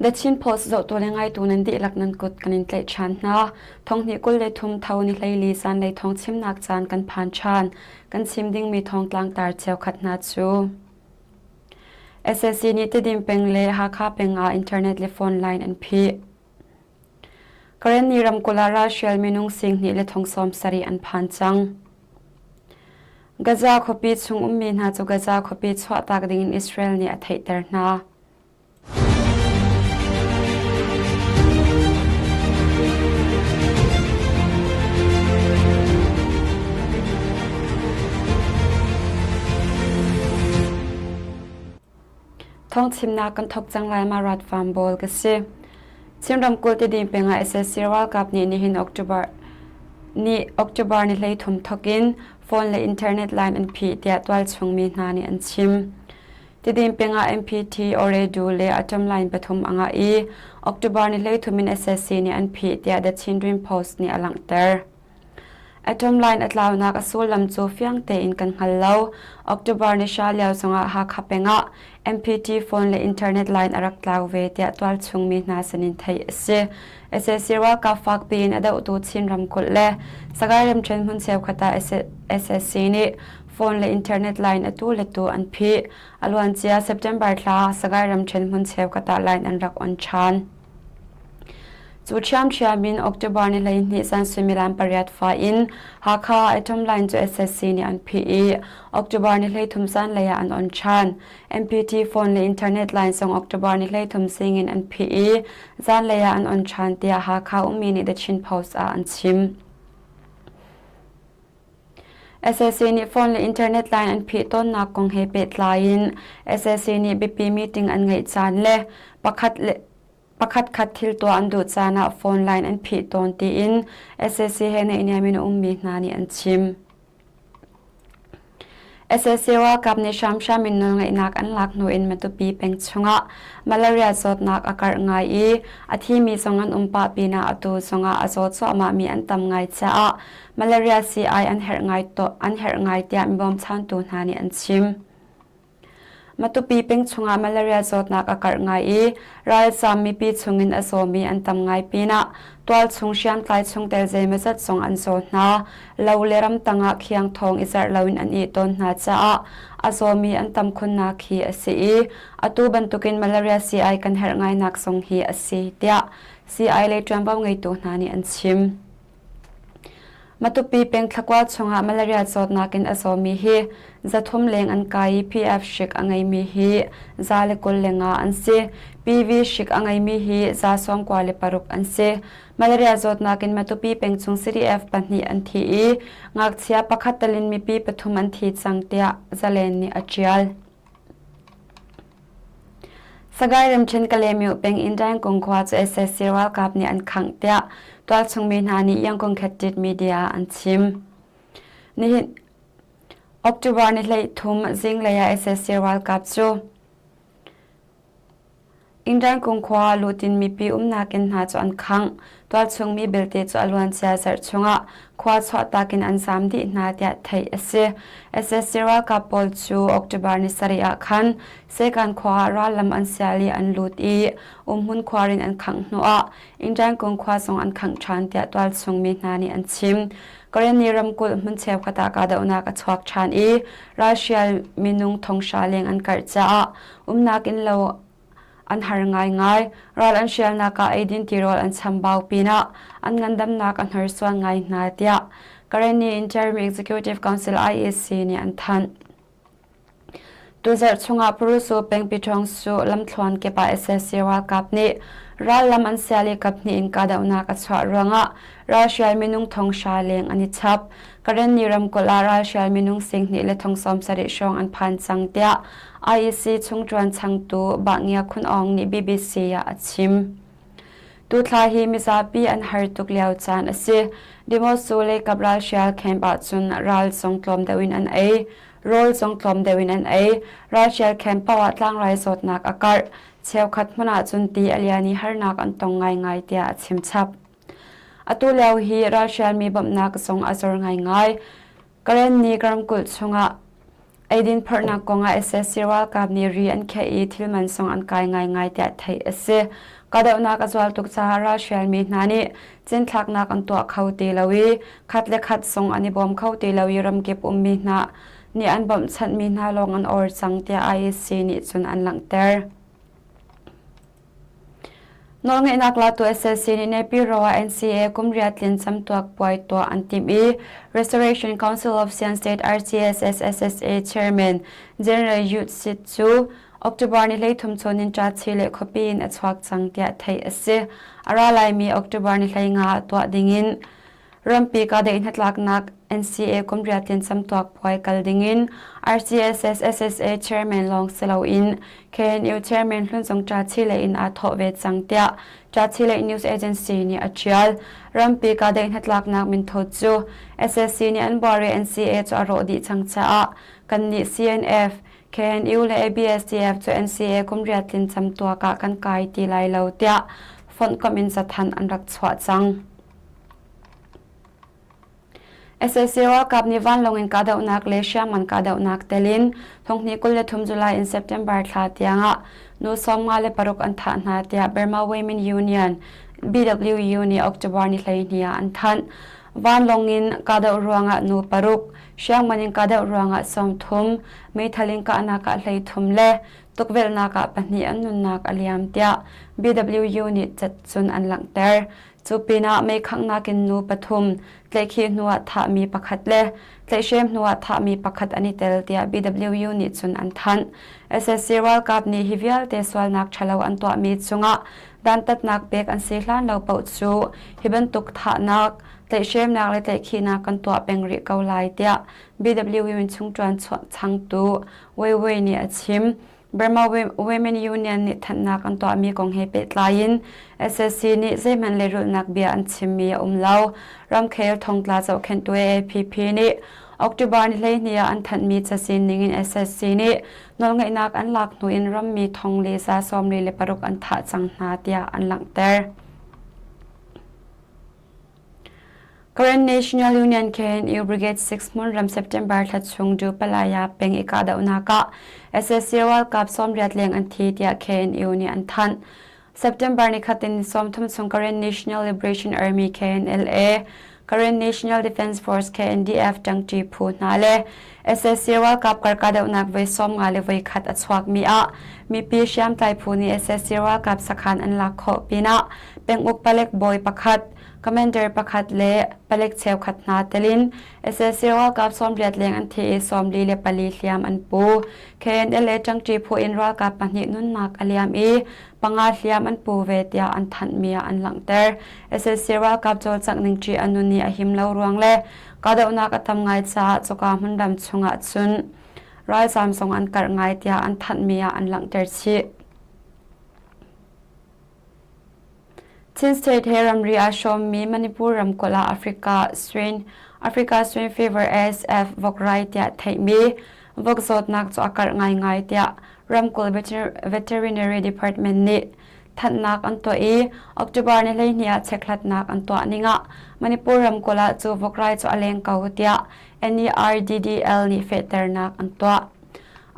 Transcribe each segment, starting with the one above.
The Chin Post zohtu le ngaitu nan dihlak nan kut kan in tlaih ṭhan hna. Thonghnih 23 tho ni 14 zanlei thawng chimnak caan kan phan ṭhan. Kan chim dingmi thawngtlang tar cheukhat hna cu. SAC nih Tedim peng le Hakha peng ah internet le phone line an phih. Karenni ramkulh ah ralhrial minung 10,000 le 70,000 an phan cang. Gaza khuapi chung ummi hna cu Gaza khuapi chuahtak dingin Israel nih a theihter hna. Thawngchimnak kan thawk cang lai ma rat farm bawl ka si. Chin ramkulh Tedim peng ah SSC ralkap nih nihin October ni October ni 13 thawk in phone le internet line an phih tiah tualchung mi hna nih an chim. Tedim peng ah MPT, Oredu le Atom line pathum a ngah i October ni 13 in SSC nih an phih tiah The Chin Post nih a langhter. Atom line a tlaunak a sullam cu fiang tein kan hngal lo. October ni hra lio zongah Hakha peng ah MPT phone le internet line a rak tlau ve tiah tualchung mi hna sinin theih a si. Sac ralkap fakpi in a dohtu Chin ramkulh le Sagaing ramṭhen hmun cheukhat ah sac nih phone le internet line atu le tu an phih. A luancia September thla Sagaing ramṭhen hmun cheukhat ah line an rak on ṭhan. Cu ṭhiamṭhiam in October ni 12 zan suimilam pariat fa in Hakha Atom Line cu SSC nih an phih i October ni 33 zanlei ah an on ṭhan. MPT phone le internet line zong October ni 33 zing in an phih i zanlei ah an on ṭhan tiah Hakha ummi nih The Chin Post ah an chim. Sac nih phone le internet line an phih tawnnak kong he pehtlai in sac nih biapi meeting an ngeih caan le pakhat le pakhatkhat thil tuah an duh caan ah phone line an phih tawn tiin sac he naihniam in a ummi hna nih an chim. Sac ralkap nih hramhram in nawlngeihnak an lak hnu in Matupi peng chungah malaria zawtnak a karh ngai i a thimi zong an um pah pinah atu zongah a zaw cuahmahmi an tam ngai caah malaria sii-ai an herh ngai an herh ngai tiah mi bawmchantu hna nih an chim. Matupi peng chungah malaria zawtnak a karh ngai i ralzaam mipi chungin a zawmi an tam ngai pinah tualchung hriamtlai chungtel zeimawzat zong an zaw hna. Lo le ramtang ah khiang thawng i zarh loin an ih tawn hna caah a zawmi an tam khunnak hi a si i atu bantukin malaria sii-ai kan herh ngainak zong hi a si tiah sii-ai lei ṭuanvo ngeitu hna nih an chim. Matupi peng thlakua chungah malaria zawtnak in a zawmi hi 300 leng an kai i PF hrik a ngeimi hi 125 an si. PV hrik a ngeimi hi 96 an si. Malaria zawtnak in Matupi peng chung CDF pahnih an thi i ngakchia pakhat telin mipi pathum an thi cang tiah Zalen nih a ṭial. Sagaing ramṭhen Kalaymyo peng in Daingkung khua cu sac ralkap nih an khangh tiah tualchung mi hna nih Yangon Khettit media ah an chim. Nihin October ni 13 zinglei ah sac ralkap cu Indrangkung khua lutin mipi umnak inn hna cu an khangh. Tualchung mi belte cu a luancia zarh chungah khua chuahtak in an zaam dih hna tiah theih a si. Sac ralkap pawl cu October ni sarih ah khan Sekan khua ah rallam an sial i an lut i umhmun khuar in an khangh hnuah Indrangkung khua zong an khangh ṭhan tiah tualchung mi hna nih an chim. Karenni ramkulh hmun cheukhat ah kahdohnak a chuak ṭhan i ralhrial minung thonghra leng an karh caah umnak inn lo an har ngaingai. Ral an hrialnak ah eidin tirawl an chambau pinah an ngandamnak a hnorsuan ngai hna tiah Karenni Interim Executive Council IEC nih an thanh. Tuzarh chungah Purusu pengpi ṭhawng su lamthluan kip ah sac ralkap nih rallam an sial i kaphnih in kahdohnak a chuah ruangah ralhrial minung thonghra leng an i chap. Karenni ramkulh ah ralhrial minung 10,000 le 70,000 hrawng an phan cang tiah IEC chungṭuan changtu Bah Ngia Khun Aung nih BBC ah a chim. Tuthla hi mizapi an har tuk lio caan a si. Demosu le kap ralhrial camp ahcun ral zong tlawm deuh in an ei. Rawl zong tlawm deuh in an ei. Ralhrial camp paoh ah tlangrai zawtnak a karh. Cheukhat hmun ahcun ti a lian i harnak an tong ngaingai tiah a chim chap. Atu lio hi ralhrialmi bawmhnak zong a zor ngaingai. Karenni ramkulh chungah. Eidin phorhnak kongah sac ralkap nih ri an khiah i thil man sung an kai ngaingai tiah theih a si. Kahdohnak a zual tuk caah ralhrialmi hna nih cinthlaknak an tuah kho ti lo i khat le khat sung an i bawm kho ti lo i ramkip ummi hna nih an bawmhchanhmi hna lawng an or cang tiah IEC nih cun an langhter. Nawlngeihnak latu sac nih Naypyidaw ah NCA kum riat tlin camtuak puai tuah an timh i Restoration Council of Sian State RCSS SSA Chairman General Yut Sit cu October ni 13 chun in Ṭachi le khuapi in a chuak cang tiah theih a si. A ra laimi October ni 15 ah tuah dingin Rampi kahdaih hnatlaknak NCA kum riat in camtuak puai kal dingin RCSS SSA chairman lawng si loin KNU chairman hlun zong Ṭachile in aa thawh ve cang tiah Ṭachile News Agency nih a ṭial. Rampi kahdaih hnatlaknak minthut cu SSC nih an buar i NCA cu a rawh dih cang caah kannih CNF, KNU le ABSDF cu NCA kum riat tlin camtuak ah kan kai ti lai lo tiah fonhkomh in cathanh an rak chuah cang. Sac ralkap nih vanlawng in kahdohnak le hriamngan kahdohnak tel in thonghnih 23 July in September thla tiangah nu 56 an thah hna tiah Burma Women Union BWU nih October ni 12 ah an thanh. Vanlawng in kahdoh ruangah nu paruk, hriamngan in kahdoh ruangah 30, meithal in kahnak ah 33 le tukvelhnak ah pahnih an nunnak a liam tiah BWU nih cun an langhter. Cu pinah meikhanghnak in nu pathum, tlaihkhih hnuah thahmi pakhat le tlaihhrem hnuah thahmi pakhat an i tel tiah BWU nih cun an thanh. Sac ralkap nih hi vialte sualnak ṭhalo an tuahmi cungah dantatnak pek an si hlan lo paoh cu hi bantuk thahnak, tlaihhremnak le tlaihkhihnak kan tuah peng rih ko lai tiah BWU in chungṭuan changtu Wei Wei nih a chim. Burma Women Union nih thanhnak an tuahmi kong he pehtlai in sac nih zeihmanh lehrulhnak bia an chimmi a um lo. Ramkhel thongtla zohkhenhtu AAPP nih October ni 12 ah an thanhmi cazin ningin sac nih nawlngeihnak an lak hnu in rammi thong le za 46 an thah cang hna tiah an langhter. Karen National Union KNU Brigade 6 hmunram September thla chung Dupalaya peng i kahdohnak ah sac ralkap 80 leng an thi tiah KNU nih an thanh. September ni khat in ni 30 chung Karen National Liberation Army KNLA, Karen National Defense Force KNDF ṭangṭi phu hna le sac ralkap kar kahdohnak voi 50 le voi khat a chuakmi ah mipi hriamtlai phu nih sac ralkap sakhan an lak khawh pinah penguk palek bawi pakhat commander pakhat le palek cheukhat hna telin sac ralkap 80 leng an thi i 44 hliam an pu. KNLA ṭangṭi phu in ralkap pahnih nunnak a liam i panga hliam an pu ve tiah an thanhmi ah an langhter. sac ralkap cawlcangh ning ṭih a nun i a him lo ruang le kahdohnak a tam ngai caah cuka hmunram chungah cun ralzaam zong an karh ngai tiah an thanhmi ah an langhter chih. Chin State he ramri aa hrawmmi Manipur ramkulh ah Africa Swine Africa Swine Fever ASF vok rai tiah theihmi vok zawtnak cu a karh ngaingai tiah ramkulh Veterinary Department nih thanhnak an tuah i October ni 12 ah chekhlatnak an tuah ning ah Manipur ramkulh ah cu vok rai cu a leng ko tiah NERDDL nih fehternak an tuah.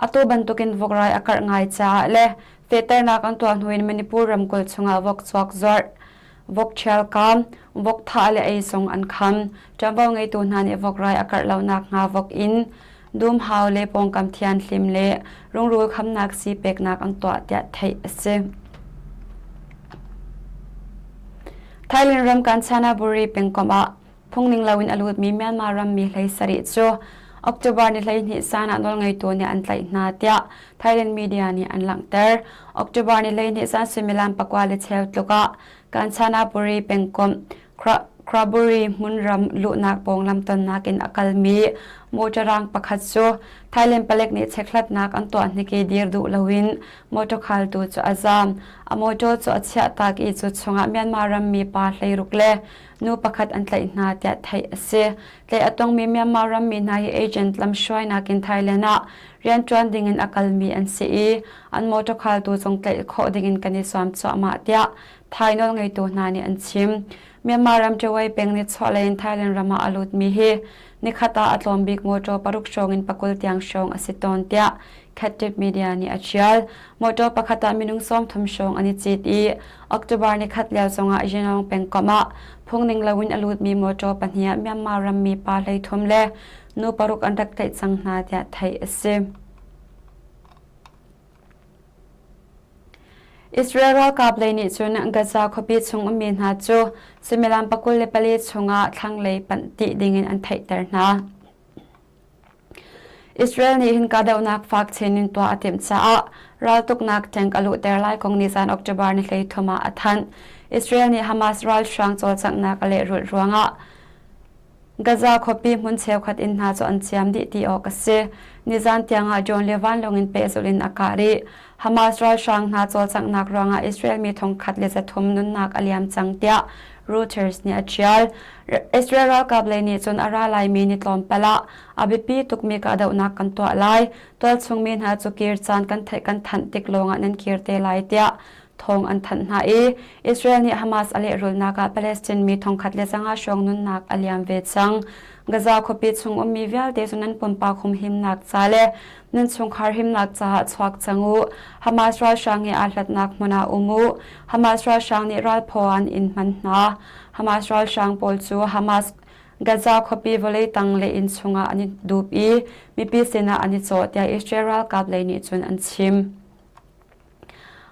Atu bantukin vok rai a karh ngai caah le Fehternak an tuah hnu in Manipur ramkulh chungah vok chuak zuarh, vok ṭhialkam, vok thah le ei zong an kham. Ṭuanvo ngeitu hna nih vok rai a karh lo nakhnga vok inn, dumhau le pawngkam thianhlim le rungrul khamnak sii peknak an tuah tiah theih a si. Thailand ram Kanchanaburi pengkomh ah Phungning loin a lutmi Myanmar rammi 17 cu October ni 12 zan ah nawlngeitu nih an tlaih hna tiah Thailand media nih an langhter. October ni 12 zan suimilam pakua le cheu tluk ah Kanchanaburi pengkomh Kraburi hmunram luhnak pawng lamtonnak in a kalmi motor rang pakhat cu Thailand palek nih chekhlatnak an tuah hnik i dir duh loin motor khaltu cu a zaam. A motor cu a chiahtak i cu chungah Myanmar rammi pa 16 le nu pakhat an tlaih hna tiah theih a si. Tlaih a tongmi Myanmar rammi hna hi agent lamhruainak in Thailand ah rianṭuan dingin a kalmi an si i an motor khaltu zong tlaih khawh dingin kan i zuam cuahmah tiah Thai nawlngeitu hna nih an chim. Myanmar ram Ṭawei peng nichuahlei in Thailand ram ah a lutmi hi nikhat ah a tlawm bik mawṭaw paruk hrawng in pakul tiang hrawng a si tawn tiah Khattip Media nih a ṭial. Mawṭaw pakhat ah minung 30 hrawng an i cit i October nikhat lio zongah Yangon pengkomh ah phungning loin a lutmi mawṭaw pahnih ah Myanmar rammi pa 33 le nu paruk an rak tlaih cang hna tiah theih a si. Israel ralkap lei nih cun Gaza khuapi chung ummi hna cu suimilam 24 chungah thlanglei panh dih dingin an theihter hna. Israel nih hin kahdohnak fak chin in tuah a timh caah raltuknak tank a luhter lai kong nizan October ni 13 ah a thanh. Israel nih Hamas ralhrang cawlcanghnak a lehrulh ruangah Gaza khuapi hmun cheukhat inn hna cu an ciam dih ti awk a si. Nizan tiangah drone le vanlawng in pehzulh in a kah rih. Hamas ralhrang hna cawlcanghnak ruangah Israel mi 1,300 nunnak a liam cang tiah Reuters nih a ṭial. Israel ralkap lei nih cun a ra laimi ni tlawmpal ah a biapi tukmi kahdohnak kan tuah lai. Tualchung mi hna cu kir caan kan theih kan thanh tik lawngah nan kir te lai tiah thawng an thanh hna i Israel nih Hamas a lehrulhnak ah Palestine mi 1,500 hrawng nunnak a liam ve cang. Gaza khuapi chung ummi vialte cu nan pumpak humhimnak ca le nan chungkhar himnak caah chuak cang u. Hamas ralhrang he aa hlatnak hmun ah um u. Hamas ralhrang nih ralphaw an in hman hna. Hamas ralhrang pawl cu Hamas Gaza khuapi vawlei tang le inn chungah an i dup i mipi sinah an i cawh tiah Israel ralkap lei nih cun an chim.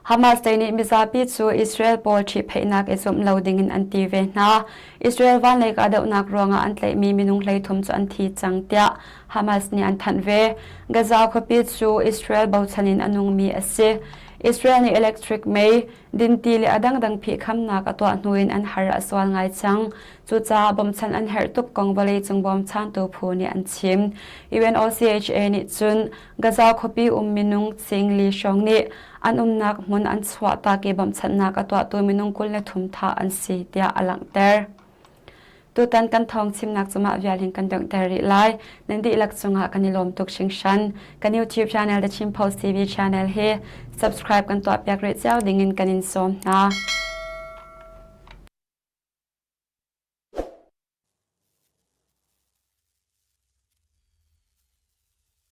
Hamas lei nih mizapi cu Israel pawl ṭhihpheihnak i zumh lo dingin an ti ve hna. Israel vanlei kahdohnak ruangah an tlaihmi minung 33 cu an thi cang tiah Hamas nih an thanh ve. Gaza khuapi cu Israel bochan in a nungmi a si. Israel nih electric mei, dinti le a dangdang phihkhamnak a tuah hnu in an har a sual ngai cang. Cucaah bawmchan an herh tuk kong vawleicung bawmchantu phu nih an chim. UNOCHA nih cun Gaza khuapi um minung singli hrawng nih an umnak hmun an chuahtak i bawmhchanhnak a tuahtu minung 23 thah an si tiah a langhter. Tutan kan thawng chimnak cu mah vial hin kan donghter rih lai. Nan dihlak cungah kan i lawm tuk hringhran. Kan YouTube channel The Chin Post TV channel hi subscribe kan tuahpiak rih cio dingin kan in sawm hna.